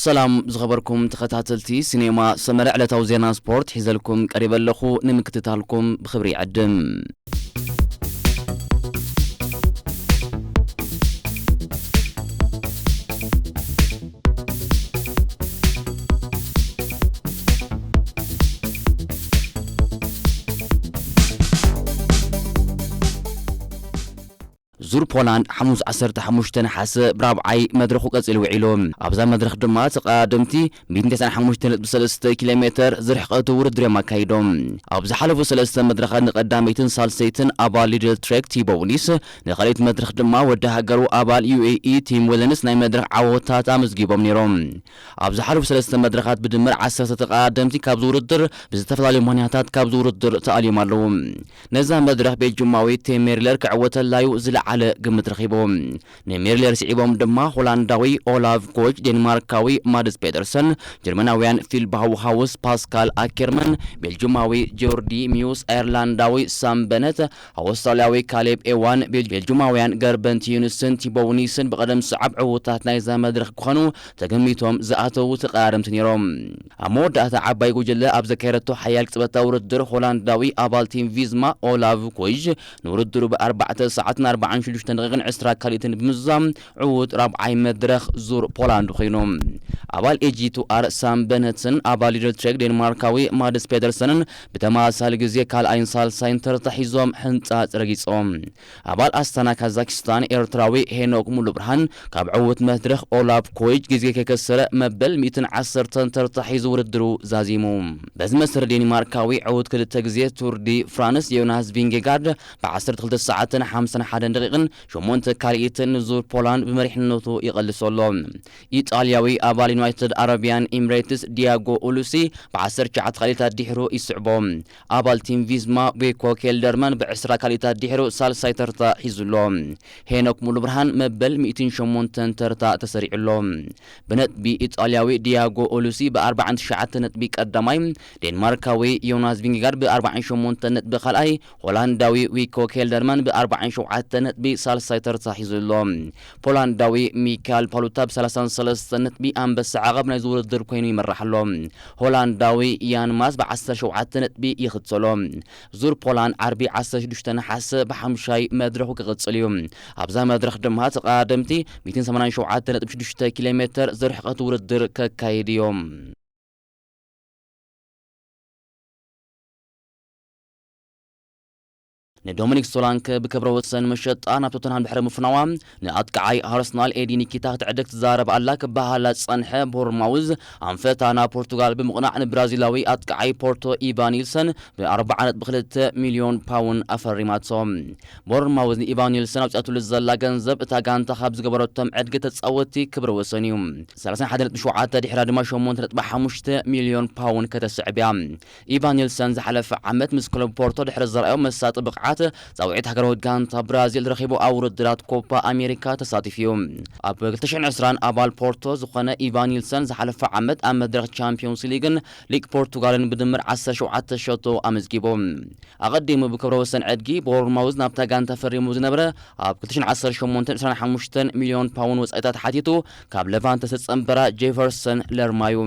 ሰላም ዝኸበርኩም ተኸታተልቲ ሲኔማ ሰመረ፣ ዕለታዊ ዜና ስፖርት ሒዘልኩም ቀሪበ ኣለኹ። ንምክትታልኩም ብኽብሪ ይዕድም። ዙር ፖላንድ ሓሙስ ዓሰርተ ሓሙሽተ ነሓሰ ብራብዓይ መድረኹ ቀጺሉ ውዒሉ። ኣብዛ መድረኽ ድማ ተቐዳደምቲ ሚእትን ተስዓን ሓሙሽተ ነጥቢ ሰለስተ ኪሎ ሜተር ዝርሕቐቱ ውድድር እዮም ኣካይዶም። ኣብ ዝሓለፉ ሰለስተ መድረኻት ንቐዳመይትን ሳልሰይትን ኣባል ሊድል ትሬክ ቲቦ ኒስ፣ ንኻልኣይቲ መድረኽ ድማ ወዲ ሃገሩ ኣባል ዩ ኤ ኢ ቲም ዌለንስ ናይ መድረኽ ዓወታት ኣመዝጊቦም ነይሮም። ኣብ ዝሓለፉ ሰለስተ መድረኻት ብድምር ዓሰርተ ተቐዳደምቲ ካብዚ ውድድር ብዝተፈላለዩ ምኽንያታት ካብዚ ውድድር ተኣልዮም ኣለዉ። ነዛ መድረኽ ቤልጅማዊ ቲም ሜርለር ክዕወተላዩ ዝለዓለ ግምት ረኺቡ። ንሜርለር ስዒቦም ድማ ሆላንዳዊ ኦላቭ ኮች፣ ዴንማርካዊ ማድስ ፔደርሰን፣ ጀርመናውያን ፊል ባውሃውስ፣ ፓስካል ኣኬርመን፣ ቤልጅማዊ ጆርዲ ሚውስ፣ ኣየርላንዳዊ ሳም በነት፣ ኣውስትራልያዊ ካሌብ ኤዋን፣ ቤል-፣ ቤልጅማውያን ገርበንት ዩንስን ቲቦ ኒስን ብቐደም ሰዓብ ዕዉታት ናይዛ መድረኽ ክኾኑ ተገሚቶም ዝኣተዉ ተቐዳደምቲ ነይሮም። ኣብ መወዳእታ ዓባይ ጉጅለ ኣብ ዘካየደቶ ሓያል ቅጽበታዊ ውድድር፣ ሆላንዳዊ ኣባል ቲም ቪዝማ ኦላቭ ኮይዥ ንውድድሩ ብኣርባዕተ ሰዓትን ኣርባዓን ሽዱሽተን ደቂቕን ዕስራ ካልኢትን ብምዝዛም ዕዉት ራብዓይ መድረኽ ዙር ፖላንድ ኮይኑ። ኣባል ኤ ጂ ቱ ኣር ሳም በነትን ኣባል ሊደል ትሬክ ዴንማርካዊ ማድስ ፔደርሰንን ብተመሳሳሊ ግዜ ካልኣይን ሳልሳይን ተርታ ሒዞም ሕንጻጽ ረጊጾም። ኣባል ኣስታና ካዛኪስታን ኤርትራዊ ሄኖክ ሙሉብርሃን ካብ ዕዉት መድረኽ ኦላቭ ኮይጅ ግዜ ከይከሰረ መበል ሚእትን ዓሰርተን ተርታ ሒዙ ውድድሩ ዛዚሙ። በዚ መሰረት ዴንማርካዊ ዕዉት ክልተ ግዜ ቱር ዲ ፍራንስ ዮናስ ቪንጌጋርድ ብዓሰርተ ክልተ ሰዓትን ሓምሳን ሓደን ደቂቕን ሸሞንተ ካልኢትን ንዙር ፖላንድ ብመሪሕነቱ ይቐልሶ ኣሎ። ኢጣልያዊ ኣባል ዩናይትድ ኣረቢያን ኤምሬትስ ዲያጎ ኡሉሲ ብዓሰርተ ትሽዓተ ካልኢታት ድሒሩ ይስዕቦ። ኣባል ቲም ቪዝማ ቤኮ ኬልደርማን ብዕስራ ካልኢታት ድሒሩ ሳልሳይ ተርታ ሒዙ ኣሎ። ሄኖክ ሙሉብርሃን መበል ሚእትን ሸሞንተን ተርታ ተሰሪዑ ኣሎ። ብነጥቢ ኢጣልያዊ ዲያጎ ኦሉሲ ብኣርባዓን ትሽዓተ ነጥቢ ቀዳማይ፣ ዴንማርካዊ ዮናስ ቪንጌጋርድ ብኣርባዓን ሸሞንተን ነጥቢ ካልኣይ፣ ሆላንዳዊ ዊኮ ኬልደርማን ብኣርባዓን ሸውዓተ ነጥቢ ሳልሳይ ተርታ ሒዙ ኣሎ። ፖላንዳዊ ሚካል ፓሉታ ብሰላሳን ሰለስተን ነጥቢ ኣንበሳ ዓቐብ ናይዚ ውድድር ኮይኑ ይመርሕ ኣሎ። ሆላንዳዊ ያን ማስ ብዓሰርተ ሸውዓተ ነጥቢ ይኽተሎ። ዙር ፖላንድ ዓርቢ ዓሰርተ ሽዱሽተ ነሓሰ ብሓሙሻይ መድረኹ ክቕጽል እዩ። ኣብዛ መድረኽ ድማ ተቐዳደምቲ ሚእትን ሰማንያን ሸውዓተ ነጥቢ ሽዱሽተ ኪሎ ሜተር ዝርሕቐት ውድድር ከካይድ እዮም። ንዶሚኒክ ሶላንከ ብክብረ ወሰን መሸጣ ናብ ቶተንሃም ድሕሪ ምፍናዋ፣ ንኣጥቃዓይ ኣርሰናል ኤዲ ኒኪታ ክትዕድግ ትዛረብ ኣላ ክበሃል ዝጸንሐ ቦርንማውዝ ኣንፈታ ናብ ፖርቱጋል ብምቕናዕ ንብራዚላዊ ኣጥቃዓይ ፖርቶ ኢቫን ኒልሰን ብኣርብዓ ነጥቢ ክልተ ሚልዮን ፓውንድ ኣፈሪማቶ። ቦርንማውዝ ንኢቫን ኒልሰን ኣውጺኣትሉ ዘላ ገንዘብ እታ ጋንታ ካብ ዝገበረቶም ዕድጊ ተጻወትቲ ክብረ ወሰን እዩ። ሰላሳን ሓደን ነጥቢ ሸውዓተ ድሕራ ድማ ሸሞንተ ነጥቢ ሓሙሽተ ሚልዮን ፓውንድ ከተስዕብ እያ። ኢቫን ኒልሰን ዝሓለፈ ዓመት ምስ ክለብ ፖርቶ ድሕሪ ዘርኣዮ መሳጢ ብቕዓት ጻውዒት ሃገራዊት ጋንታ ብራዚል ረኺቡ ኣብ ውድድራት ኮፓ ኣሜሪካ ተሳቲፉ እዩ። ኣብ ክልተ ሽሕን ዕስራን ኣባል ፖርቶ ዝኾነ ኢቫን ኒልሰን ዝሓለፈ ዓመት ኣብ መድረኽ ቻምፒዮንስ ሊግን ሊግ ፖርቱጋልን ብድምር ዓሰርተ ሸውዓተ ሸቶ ኣመዝጊቡ። ኣቐዲሙ ብክብረ ወሰን ዕድጊ ቦርንማውዝ ናብታ ጋንታ ፈሪሙ ዝነበረ ኣብ ክልተ ሽሕን ዓሰርተ ሸሞንተን ዕስራን ሓሙሽተን ሚልዮን ፓውንድ ወጻኢታት ሓቲቱ ካብ ለቫንተ ዝተጸንበራ ጄፈርሰን ለርማ እዩ።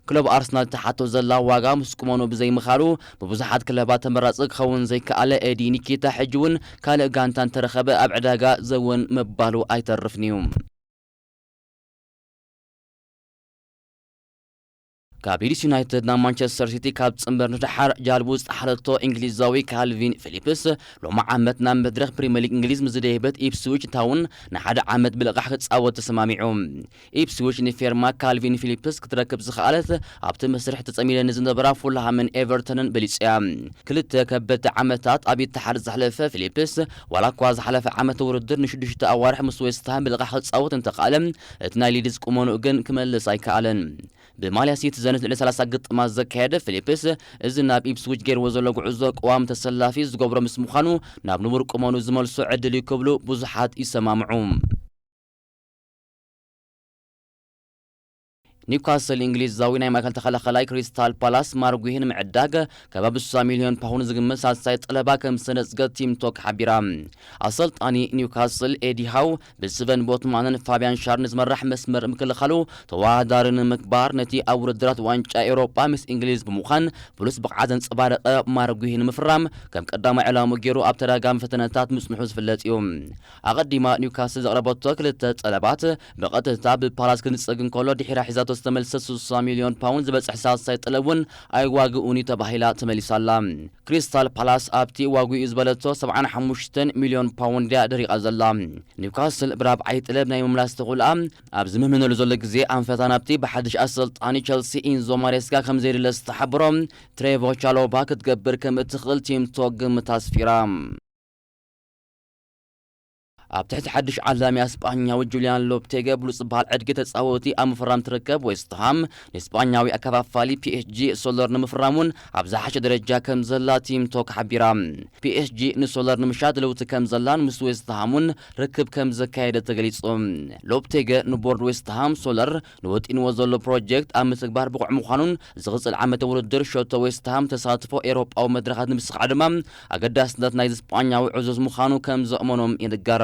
ክለብ ኣርሰናል ትሓቶ ዘላ ዋጋ ምስ ቁመኑ ብዘይምኻሉ ብብዙሓት ክለባት ተመራጺ ክኸውን ዘይከኣለ ኤዲ ኒኪታ ሕጂ እውን ካልእ ጋንታ እንተረኸበ ኣብ ዕዳጋ ዘውን ምባሉ ኣይተርፍን እዩ። ካብ ሊድስ ዩናይትድ ናብ ማንቸስተር ሲቲ ካብ ጽንበር ንደሓር ጃልቡ ዝጠሓለቶ እንግሊዛዊ ካልቪን ፊሊፕስ ሎሚ ዓመት ናብ መድረኽ ፕሪምየር ሊግ እንግሊዝ ምስ ዝደየበት ኢፕስዊች ታውን ንሓደ ዓመት ብልቓሕ ክጻወት ተሰማሚዑ። ኢፕስዊች ንፌርማ ካልቪን ፊሊፕስ ክትረክብ ዝኸኣለት ኣብቲ መስርሕ ተጸሚደን ዝነበራ ፉልሃምን ኤቨርተንን በሊጹ እያ። ክልተ ከበድቲ ዓመታት ኣብ ኢትሓድ ዘሕለፈ ፊሊፕስ ዋላ እኳ ዝሓለፈ ዓመት ውድድር ንሽዱሽተ ኣዋርሕ ምስ ዌስትሃም ብልቓሕ ክጻወት እንተኸኣለ፣ እቲ ናይ ሊድስ ቁመንኡ ግን ክመልስ ኣይከኣለን። ብማልያ ሲቲዘንስ ልዕሊ ሰላሳ ግጥማት ዘካየደ ፊሊፕስ፣ እዚ ናብ ኢፕስዊች ገይርዎ ዘሎ ጉዕዞ ቀዋሚ ተሰላፊ ዝገብሮ ምስ ምዃኑ፣ ናብ ንቡር ቁመኑ ዝመልሶ ዕድል እዩ ክብሉ ብዙሓት ይሰማምዑ። ኒውካስል እንግሊዛዊ ናይ ማእከል ተኸላኸላይ ክሪስታል ፓላስ ማርጉሂ ንምዕዳግ ከባቢ ስሳ ሚልዮን ፓውንድ ዝግመት ሳልሳይ ጠለባ ከም ዝተነጽገት ቲም ቶክ ሓቢራ። ኣሰልጣኒ ኒውካስል ኤዲ ሃው ብስቨን ቦትማንን ፋቢያን ሻርን ዝመራሕ መስመር ምክልኻሉ ተወዳዳሪ ንምግባር ነቲ ኣብ ውድድራት ዋንጫ ኤውሮጳ ምስ እንግሊዝ ብምዃን ብሉጽ ብቕዓት ዘንጸባረቐ ማርጉሂ ንምፍራም ከም ቀዳማይ ዕላሙ ገይሩ ኣብ ተደጋጋሚ ፈተነታት ምጽንሑ ዝፍለጥ እዩ። ኣቐዲማ ኒውካስል ዘቕረበቶ ክልተ ጠለባት ብቐጥታ ብፓላስ ክንጸግ እንከሎ ድሒራ ሒዛቶ ዝተመልሰት ስሳ ሚልዮን ፓውንድ ዝበጽሕ ሳልሳይ ጠለብ እውን ኣይዋግኡን እዩ ተባሂላ ተመሊሳላ። ክሪስታል ፓላስ ኣብቲ ዋግኡ ዝበለቶ ሰብዓን ሓሙሽተን ሚልዮን ፓውንድ እያ ደሪቓ ዘላ። ኒውካስል ብራብዓይ ጠለብ ናይ ምምላስ ተኽእሎኣ ኣብ ዝምህምነሉ ዘሎ ግዜ ኣንፈታ ናብቲ ብሓድሽ ኣሰልጣኒ ቸልሲ ኢንዞ ማሬስካ ከም ዘየድለ ዝተሓበሮ ትሬቮ ቻሎባ ክትገብር ከም እትኽእል ቲም ቶክ ግምት ኣስፊራ። ኣብ ትሕቲ ሓድሽ ዓላሚ ኣስጳኛዊ ጁልያን ሎፕቴገ ብሉጽ ዝበሃል ዕድጊ ተጻወቲ ኣብ ምፍራም ትርከብ ዌስትሃም ንስጳኛዊ ኣከፋፋሊ ፒኤስጂ ሶለር ንምፍራም እውን ኣብ ዝሓሸ ደረጃ ከም ዘላ ቲም ቶክ ሓቢራ። ፒኤስጂ ንሶለር ንምሻጥ ለውቲ ከም ዘላን ምስ ዌስትሃም እውን ርክብ ከም ዘካየደ ተገሊጹ። ሎፕቴገ ንቦርድ ዌስትሃም ሶለር ንወጢንዎ ዘሎ ፕሮጀክት ኣብ ምትግባር ብቑዕ ምዃኑን ዝቕጽል ዓመተ ውድድር ሸቶ ዌስትሃም ተሳትፎ ኤውሮጳዊ መድረኻት ንምስኻዕ ድማ ኣገዳስነት ናይዚ ስጳኛዊ ዕዙዝ ምዃኑ ከም ዘእመኖም ይንገር።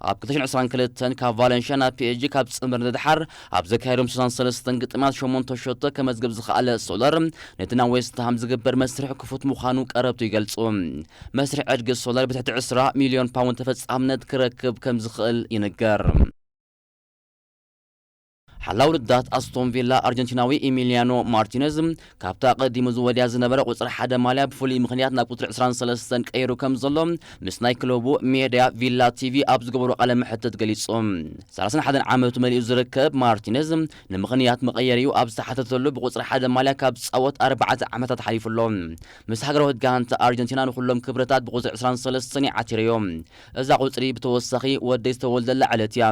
ኣብ ክልተ ሽሕን ዕስራን ክልተን ካብ ቫለንሽያ ናብ ፒኤስጂ ካብ ዝጽንበር ንድሓር ኣብ ዘካየዶም ሰላሳን ሰለስተን ግጥማት ሸሞንተ ሸቶ ከመዝግብ ዝኸኣለ ሶለር ነቲ ናብ ዌስትሃም ዝግበር መስርሕ ክፉት ምዃኑ ቀረብቱ ይገልጹ። መስርሕ ዕድጊ ሶለር ብትሕቲ ዕስራ ሚልዮን ፓውንድ ተፈጻምነት ክረክብ ከም ዝኽእል ይንገር። ሓላው ውድዳት ኣስቶን ቪላ ኣርጀንቲናዊ ኢሚሊያኖ ማርቲነዝ ካብታ ኣቐዲሙ ዝወድያ ዝነበረ ቁጽሪ ሓደ ማልያ ብፍሉይ ምኽንያት ናብ ቁጽሪ ዕስራን ሰለስተን ቀይሩ ከም ዘሎ ምስ ናይ ክለቡ ሜድያ ቪላ ቲቪ ኣብ ዝገበሮ ቃለ መሕትት ገሊጹ። ሰላሳን ሓደን ዓመቱ መሊኡ ዝርከብ ማርቲነዝ ንምኽንያት መቐየሪኡ ኣብ ዝተሓተተሉ ብቁጽሪ ሓደ ማልያ ካብ ዝጻወት ኣርባዕተ ዓመታት ሓሊፉ ኣሎ። ምስ ሃገራዊት ጋንታ ኣርጀንቲና ንኹሎም ክብርታት ብቁጽሪ ዕስራን ሰለስተን ይዓቲረዮ። እዛ ቁጽሪ ብተወሳኺ ወደይ ዝተወልደላ ዕለት እያ።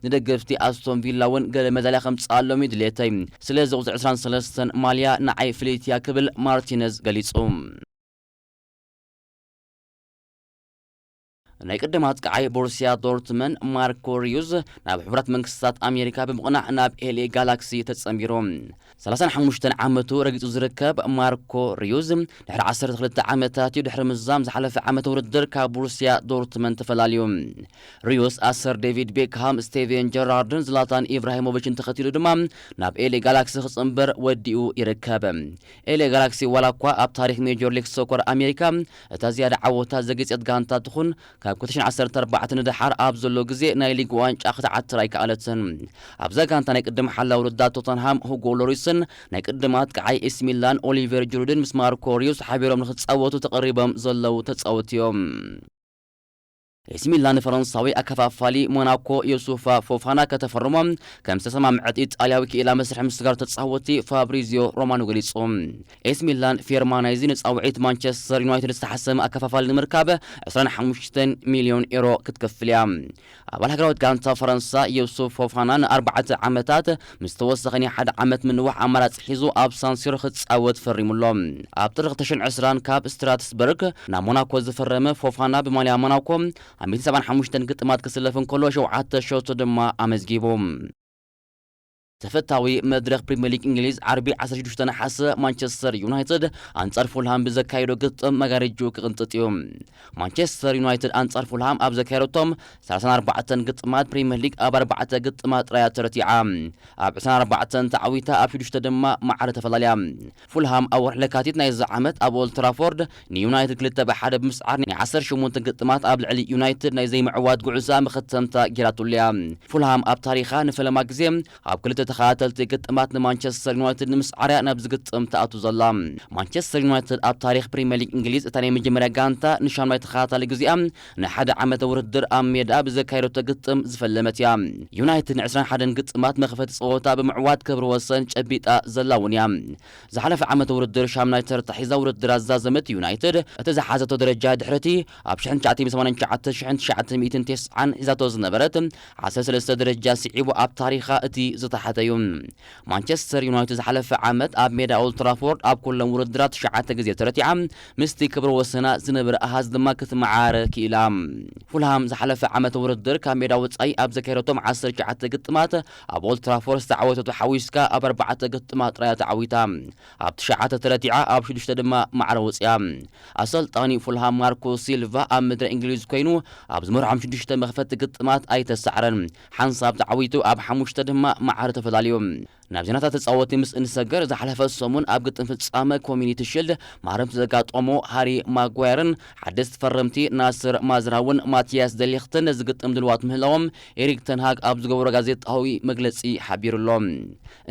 ንደገፍቲ ኣስቶን ቪላ እውን ገለ መዳልያ ከምጽኣሎም እዩ ድሌተይ። ስለዚ ቁጽሪ ዕስራን ሰለስተን ማልያ ንዓይ ፍልይቲ እያ ክብል ማርቲነዝ ገሊጹ። ናይ ቅድም ኣጥቃዓይ ቦሩስያ ዶርትመን ማርኮ ሪዩዝ ናብ ሕቡራት መንግስታት ኣሜሪካ ብምቕናዕ ናብ ኤልኤ ጋላክሲ ተጸንቢሩ። ሰላሳን ሓሙሽተን ዓመቱ ረጊጹ ዝርከብ ማርኮ ሪዩዝ ድሕሪ ዓሰርተ ክልተ ዓመታት እዩ ድሕሪ ምዛም ዝሓለፈ ዓመት ውድድር ካብ ቦሩስያ ዶርትመን ተፈላልዩ። ሪዩዝ ኣሰር ዴቪድ ቤክሃም፣ ስቴቨን ጀራርድን ዝላታን ኢብራሂሞቪችን ተኸቲሉ ድማ ናብ ኤልኤ ጋላክሲ ክጽንበር ወዲኡ ይርከብ። ኤልኤ ጋላክሲ ዋላ እኳ ኣብ ታሪክ ሜጆር ሊግ ሶኮር ኣሜሪካ እታ ዝያዳ ዓወታት ዘግጽየት ጋንታ ትኹን ካብ ክልተ ሽሕን ዓሰርተ ኣርባዕተን ንደሓር ኣብ ዘሎ ግዜ ናይ ሊግ ዋንጫ ክትዓትር ኣይከኣለትን። ኣብዛ ጋንታ ናይ ቅድም ሓላው ውድዳት ቶተንሃም ሁጎ ሎሪስን ናይ ቅድም ኣጥቃዓይ ኤሲ ሚላን ኦሊቨር ጅሩድን ምስ ማርኮ ሪዩስ ሓቢሮም ንክጻወቱ ተቐሪቦም ዘለዉ ተጻወቲ እዮም። ኤሲ ሚላን ንፈረንሳዊ ኣከፋፋሊ ሞናኮ ዮሱፋ ፎፋና ከተፈርሞ ከም ዝተሰማምዐት ኢጣልያዊ ክኢላ መስርሒ ምስጋር ተጻወቲ ፋብሪዚዮ ሮማኖ ገሊጹ። ኤሲ ሚላን ፌርማ ናይዚ ንጻውዒት ማንቸስተር ዩናይትድ ዝተሓሰመ ኣከፋፋሊ ንምርካብ ዕስራን ሓሙሽተን ሚልዮን ኤሮ ክትከፍል እያ። ኣባል ሃገራዊት ጋንታ ፈረንሳ ዮሱፍ ፎፋና ንኣርባዕተ ዓመታት ምስ ተወሰኸ ናይ ሓደ ዓመት ምንዋሕ ኣማራጺ ሒዙ ኣብ ሳንሲሮ ክጻወት ፈሪሙሎ። ኣብ ጥሪ ክልተ ሽሕን ዕስራን ካብ ስትራትስበርግ ናብ ሞናኮ ዝፈረመ ፎፋና ብማልያ ሞናኮ ኣብ ሚእትን ሰብዓን ሓሙሽተን ግጥማት ክስለፍ እንከሎ ሸውዓተ ሸቶ ድማ ኣመዝጊቡ። ተፈታዊ መድረኽ ፕሪምየር ሊግ እንግሊዝ ዓርቢ ዓሰርተ ሽዱሽተ ነሓሰ ማንቸስተር ዩናይትድ ኣንጻር ፉልሃም ብዘካየዶ ግጥም መጋረጅኡ ክቕንጥጥ እዩ። ማንቸስተር ዩናይትድ ኣንጻር ፉልሃም ኣብ ዘካየደቶም ሰላሳን ኣርባዕተን ግጥማት ፕሪምየር ሊግ ኣብ ኣርባዕተ ግጥማት ጥራይ እያ ተረቲዓ። ኣብ ዕስራን ኣርባዕተን ተዓዊታ ኣብ ሽዱሽተ ድማ ማዕረ ተፈላልያ። ፉልሃም ኣብ ወርሒ ለካቲት ናይዚ ዓመት ኣብ ኦልድ ትራፎርድ ንዩናይትድ ክልተ ብ ሓደ ብምስዓር ናይ ዓሰርተ ሸሞንተ ግጥማት ኣብ ልዕሊ ዩናይትድ ናይ ዘይምዕዋት ጉዕዞኣ መኸተምታ ጌራትሉ እያ። ፉልሃም ኣብ ታሪኻ ንፈለማ ግዜ ኣብ ክልተ ተኸታተልቲ ግጥማት ንማንቸስተር ዩናይትድ ንምስዓር እያ ናብዚ ግጥም ትኣቱ ዘላ። ማንቸስተር ዩናይትድ ኣብ ታሪኽ ፕሪምየር ሊግ እንግሊዝ እታ ናይ መጀመርያ ጋንታ ንሻምናይ ተኸታታሊ ግዜኣ ንሓደ ዓመተ ውድድር ኣብ ሜዳ ብዘካየደቶ ግጥም ዝፈለመት እያ። ዩናይትድ ንዕስራን ሓደን ግጥማት መኽፈቲ ጸወታ ብምዕዋት ክብሪ ወሰን ጨቢጣ ዘላ እውን እያ። ዝሓለፈ ዓመተ ውድድር ሻምናይ ተርታ ሒዛ ውድድር ኣዛዘመት ዩናይትድ እቲ ዝሓዘቶ ደረጃ ድሕርቲ ኣብ ሽሕን ትሽዓተ ሚእትን ሰማንያን ትሽዓተ ሽሕን ትሽዓተ ሚእትን ተስዓን ሒዛቶ ዝነበረት ዓሰርተ ሰለስተ ደረጃ ስዒቡ ኣብ ታሪኻ እቲ ዝተሓተ እዩ። ማንቸስተር ዩናይትድ ዝሓለፈ ዓመት ኣብ ሜዳ ኦልትራፎርድ ኣብ ኩሎም ውድድራት ትሽዓተ ግዜ ተረቲዓ፣ ምስቲ ክብረ ወሰና ዝነበረ ኣሃዝ ድማ ክትመዓረ ክኢላ። ፉልሃም ዝሓለፈ ዓመት ውድድር ካብ ሜዳ ወጻኢ ኣብ ዘካየደቶም ዓሰርተ ትሽዓተ ግጥማት ኣብ ኦልትራፎርድ ዝተዓወተቱ ሓዊስካ ኣብ ኣርባዕተ ግጥማት ጥራያ ተዓዊታ። ኣብ ትሽዓተ ተረቲዓ ኣብ ሽዱሽተ ድማ ማዕረ ወጽያ። ኣሰልጣኒ ፉልሃም ማርኮ ሲልቫ ኣብ ምድረ እንግሊዝ ኮይኑ ኣብ ዝመርሖም ሽዱሽተ መኽፈቲ ግጥማት ኣይተሳዕረን። ሓንሳብ ተዓዊቱ ኣብ ሓሙሽተ ድማ ማዕረ ተፈላልዩ። ናብ ዜናታት ተጻወቲ ምስ እንሰገር ዝሓለፈ ሰሙን ኣብ ግጥም ፍጻመ ኮሚኒቲ ሽልድ ማረምቲ ዘጋጠሞ ሃሪ ማጓየርን ሓደስቲ ፈረምቲ ናስር ማዝራውን ማቲያስ ደሊኽትን ነዚ ግጥም ድልዋት ምህላዎም ኤሪክ ተንሃግ ኣብ ዝገበሮ ጋዜጣዊ መግለጺ ሓቢሩ ኣሎ።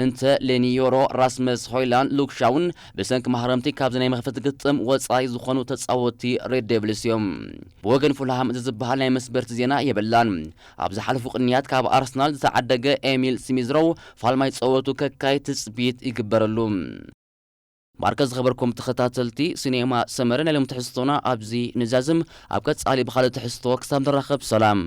እንተ ሌኒዮሮ ራስመስ ሆይላንድ ሉክሻውን ብሰንኪ ማህረምቲ ካብዚ ናይ መኽፈቲ ግጥም ወጻኢ ዝኾኑ ተጻወቲ ሬድ ዴቪልስ እዮም። ብወገን ፉልሃም እዚ ዝበሃል ናይ መስበርቲ ዜና የብላን። ኣብ ዝሓለፉ ቅንያት ካብ ኣርሰናል ዝተዓደገ ኤሚል ስሚዝሮው ፋልማይ ጸወቱ ከካይ ትጽቢት ይግበረሉ። ማርከ ዝኸበርኩም ተኸታተልቲ ሲኔማ ሰመረ ናይ ሎም ትሕዝቶና ኣብዚ ንዛዝም። ኣብ ቀጻሊ ብኻልእ ትሕዝቶ ክሳብ ንራኸብ ሰላም።